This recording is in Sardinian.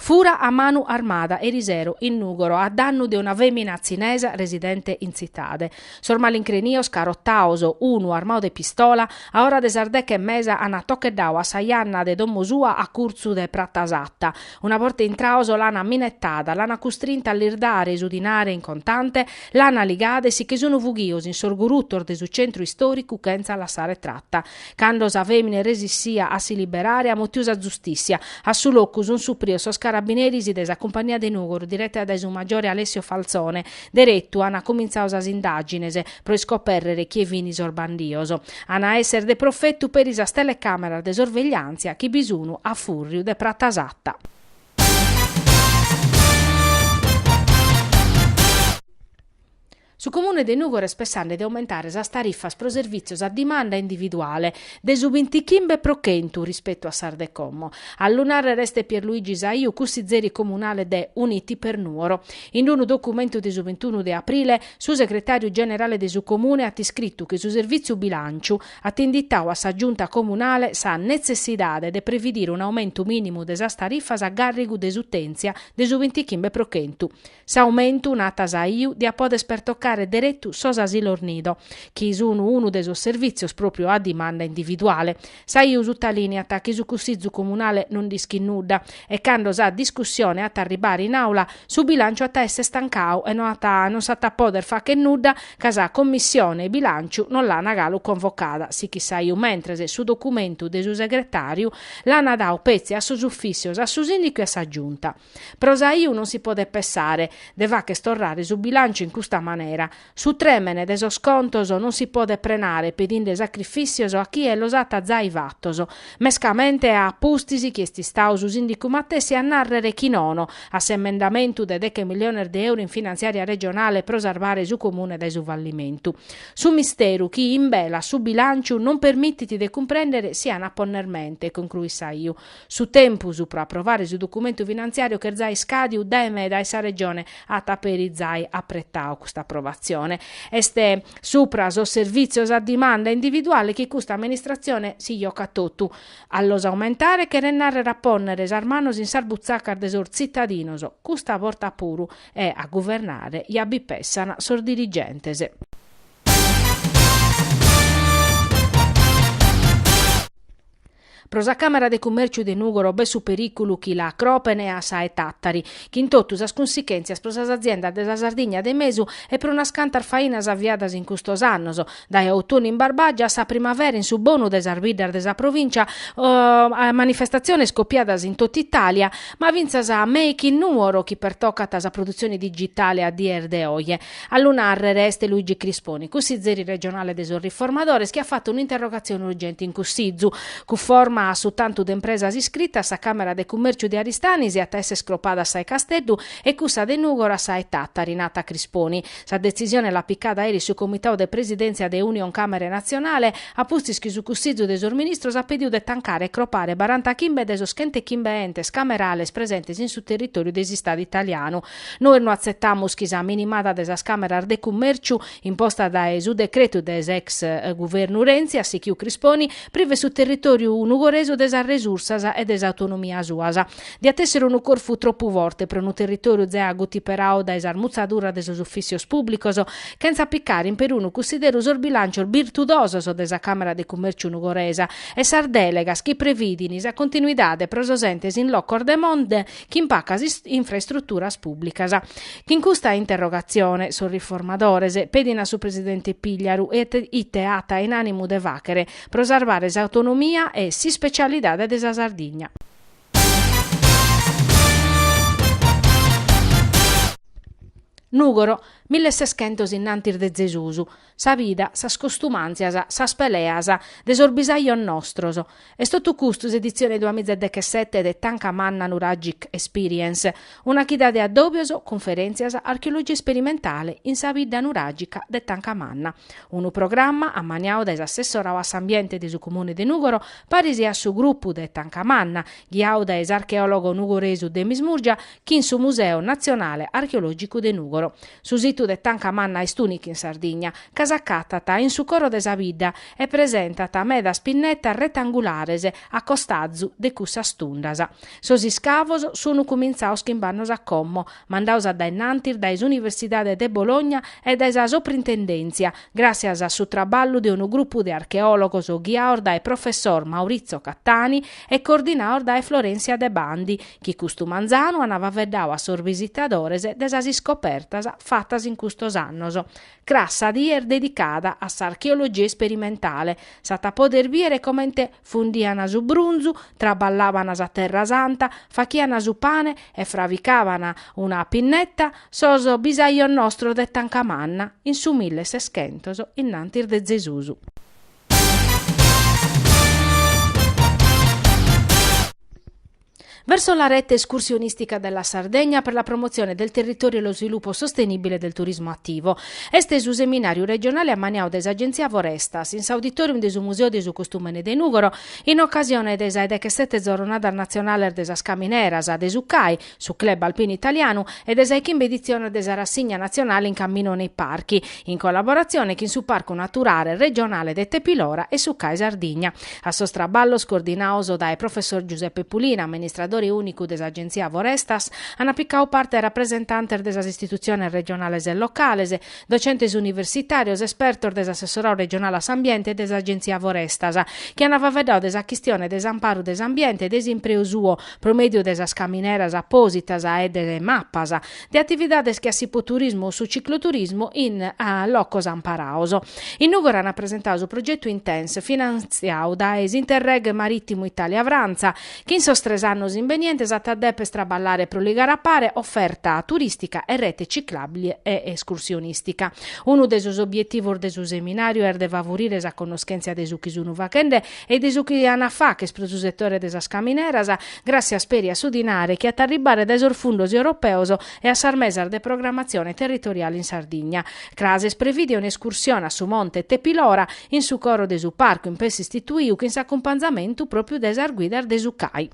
Fura a manu armada erisero in Nùgoro a dannu de una fèmina tzinesa residente in tzitade. Sos malincrenios carotaos, unu armau de pistola, a ora de sas deche e mesa an tocheddau a sa janna de domo sua a curtzu de Prata Satta. Una borta intraos l'an minetada, l'an custrinta a lis dare su dinare in contante, l'an ligada e si che sun fughios in sos gurutos de su centru istòricu chentza lassare trata. Cando sa fèmina est resissia a si liberare at mutiu sa zustìssia. A su locu sunt suprios sos carabineris de sa Cumpagnia de Nùgoro direta dae su maggiore Alessio Falzone. Deretu ant cumintzadu sas indàgines pro iscopèrrere chie fin sos bandios. An a èssere de profetu peri sas telecàmeras de sorvegliàntzia chi bi sun a fùrriu de Prata Satta. Su Comune de Nùgoro est pessande de aumentare sas tarifas pro servìtzios a dimanda individuale de su bintichimbe pro chentu rispetu a sas de como. A lu nàrrere est Pierluigi Saiu, cussizeri comunale de Uniti per Nuoro. In unu documentu de su bintunu de aprile, su segretàriu generale de su Comune at iscritu chi su Servìtziu Bilànciu at inditadu a sa Giunta comunale sa netzessidade de previdire un'aumentu mìnimu de sas tarifas a gàrrigu de s'utèntzia de su bintichimbe pro chentu. S'aumentu, nat Saiu, diat poder pertocare deretu sos asilos nido, chi sun unu de sos servìtzios pròpriu a dimanda individuale. Saiu sutalìniat chi su Cussizu Comunale non nd'ischit nudda e cando sa discussione at a arribare in àula, su bilànciu at a esser tancadu e no at non s'at a poder fagher nudda ca sa Commissione Bilànciu non l'an galu convocada, sichit Saiu, mentres su documentu de su segretàriu l'an dadu petzi a sos ufìssios, a su sìndicu e a sa Giunta. Pro Saiu non si podet pessare de fagher torrare su bilànciu in custa manera. Su trèmene de sos contos non si podet prenare pedinde sacrifìssios a chie los at zai fatos, mescamente a pustis chi est istadu su sìndicu matessi a nàrrere chi nono a s'emendamentu de deche milliones de euro in finantziària regionale pro sarbare su Comune dae su fallimentu. Su misteru chi imbelat su bilànciu non permitit de cumprèndere si an a ponner mente, concruit Saiu. Su tempus pro aprovare su documentu finantziàriu ch'est zai iscàdiu dae meda e sa Regione at peri zai apretadu custa aprovatzione. Est supra sos servìtzios a dimanda individuale chi custa amministratzione si jocat totu. A los aumentare cheret nàrrere a pònnere sas manos in sas butzacas de sos tzitadinos, custa borta puru, e a guvernare ja bi pessan sos dirigentes. Pro sa Càmera de Cummèrciu de Nùgoro b'est su perìculu chi la cròpene a sa 'e Tàtari, chin totu sas cunsichèntzias pro sas aziendas de sa Sardigna de mesu e pro unas cantas fainas aviadas in custos annos, dae Autunno in Barbagia a sa primavera in su bonu de sas biddas de sa provìncia, a manifestatziones copiadas in totu Itàlia, ma fintzas a Make in Nuoro chi pertocat sa produtzione digitale a dies de oje. A lu nàrrere est Luigi Crisponi, cussizeri regionale de sos Riformadores, chi at fatu un'interrogatzione urgente in Cussizu. Cunforma a su tantu de impresas iscritas, sa Càmera de Cummèrciu de Aristanis at a èssere cropada a sa 'e Casteddu e cussa de Nùgoro a sa 'e Tàtari, nat Crisponi. Sa detzisione l'at picada eris su Comitadu de Presidèntzia de Unioncamere Natzionale, a pustis chi su Cussizu de sos Ministros at pedidu de tancare e cropare barantachimbe de sos chentechimbe entes camerales presentes in su territòriu de s'Istadu italianu. Nois no atzetamus chi sa minimada de sas càmeras de cummèrciu, imposta dae su decretu de s'ex guvernu Renzi, at sighiu Crisponi, privet su territòriu nugoresu de sas resursas e de s'autonomia suas. Diat èssere unu corfu tropu forte pro unu territòriu zai agutiperadu dae sas mutzaduras de sos ufìssios pùblicos, chentza picare in perunu cussideru sos bilàncios birtudosos de sa Càmera de Cummèrciu nugoresa e sas dèlegas chi previdin sa continuidade pro sos entes in locos de monte chin pacas infraistruturas pùblicas. Chin custa interrogatzione sos riformadores pedin a su presidente Pigliaru ite at in ànimu de fàghere pro sarvare s'autonomia e s'ispecialidade de sa Sardigna. Nùgoro, milleseschentos innantis de Zesus. Sa vida, sas costumàntzias, sas peleas de sos bisajos nostros. Est totu custu s'editzione duamiza e dechesete de Tanca Manna Nuragic Experience, una chida de addòbios, cunferèntzias, archeologia isperimentale in sa bidda nuràgica de Tanca Manna. Unu programma ammaniadu dae s'assessoradu a s'ambiente de su Comune de Nùgoro paris a su grupu de Tanca Manna, ghiadu dae s'archeòlogo nugoresu Demis Murgia, chin su Museu Natzionale Archeològicu de Nùgoro. Nùgoro. Su situ de Tanca Manna est ùnicu in Sardigna, ca s'acatat in su coro de sa bidda e presentat medas pinnetas retangulares a costazu de cussas tundas. Sos iscavos sun cumintzados chimb'annos a como, mandados a dae innantis dae s'Universidade de Bologna e dae sa Soprintendèntzia, gràssias a su traballu de unu grupu de archeòlogos ghiados dae professor Maurizio Cattani e coordinados dae Florencia De Bandi, chi custu manzanu an faeddadu a sos bisitadores de sas iscopertas fatas in custos annos. Cras sa die est dedicada a s'archeologia isperimentale, s'at a poder bìere comente fundian su brunzu, traballaban sa terra santa, fachian su pane e fravicaban una pinnetta sos bisajos nostros de Tanca Manna in su milleseschentos innantis de Zesus. Verso la rete escursionistica della Sardegna per la promozione del territorio e lo sviluppo sostenibile del turismo attivo. Est su seminàriu regionale ammaniadu dae s'Agenzia Forestas in s'auditorium de su Museu de su Costùmene de Nùgoro in ocasione de sa 'e dechesete Zorronadas Natzionales de sas Camineras de su CAI, su Club Alpino Italianu, e de sa 'e chimbe editziones de sa Rassigna Natzionale In Cammino nei Parchi, in collaboratzione chin su Parcu Naturale Regionale de Tepilora e su CAI Sardigna. A sos traballos coordinados dae professor Giuseppe Pulina, amministradore ùnicu de s'Agentzia Forestas, ant picadu parte rapresentantes de sas istitutziones regionales e locales, docentes universitàrios, espertos de s'Assessoradu regionale a s'Ambiente e de s'Agentzia Forestas, chi ant faeddadu de sa chistione de s'amparu de s'ambiente e de s'impreu suo pro mèdiu de sas camineras apòsitas e de mapas de atividades che a s'ipoturismu o su cicloturismu in locos amparados. In Nùgoro ant presentadu su progetu Intense, finantziadu dae s'Interreg Marìtimu Itàlia-Frantza, chi in sos tres annos imbenientes at a deper traballare pro ligare a pare oferta turìstica e rete ciclàbile e escursionìstica. Unu de sos obietivos de su seminàriu est de favorire sa connoschèntzia de su chi sunt faghende e de su chi an a fagher pro su setore de sas camineras, gràssias peri a su dinare chi at a arribbare dae sos fundos europeos e a sas mesas de programmatzione territoriale in Sardigna. Cras est prevìdia un'escursione a su monte Tepilora, in su coro de su parcu in pessu istituiu chin s'acumpanzamentu pròpiu de sas guidas de su CAI.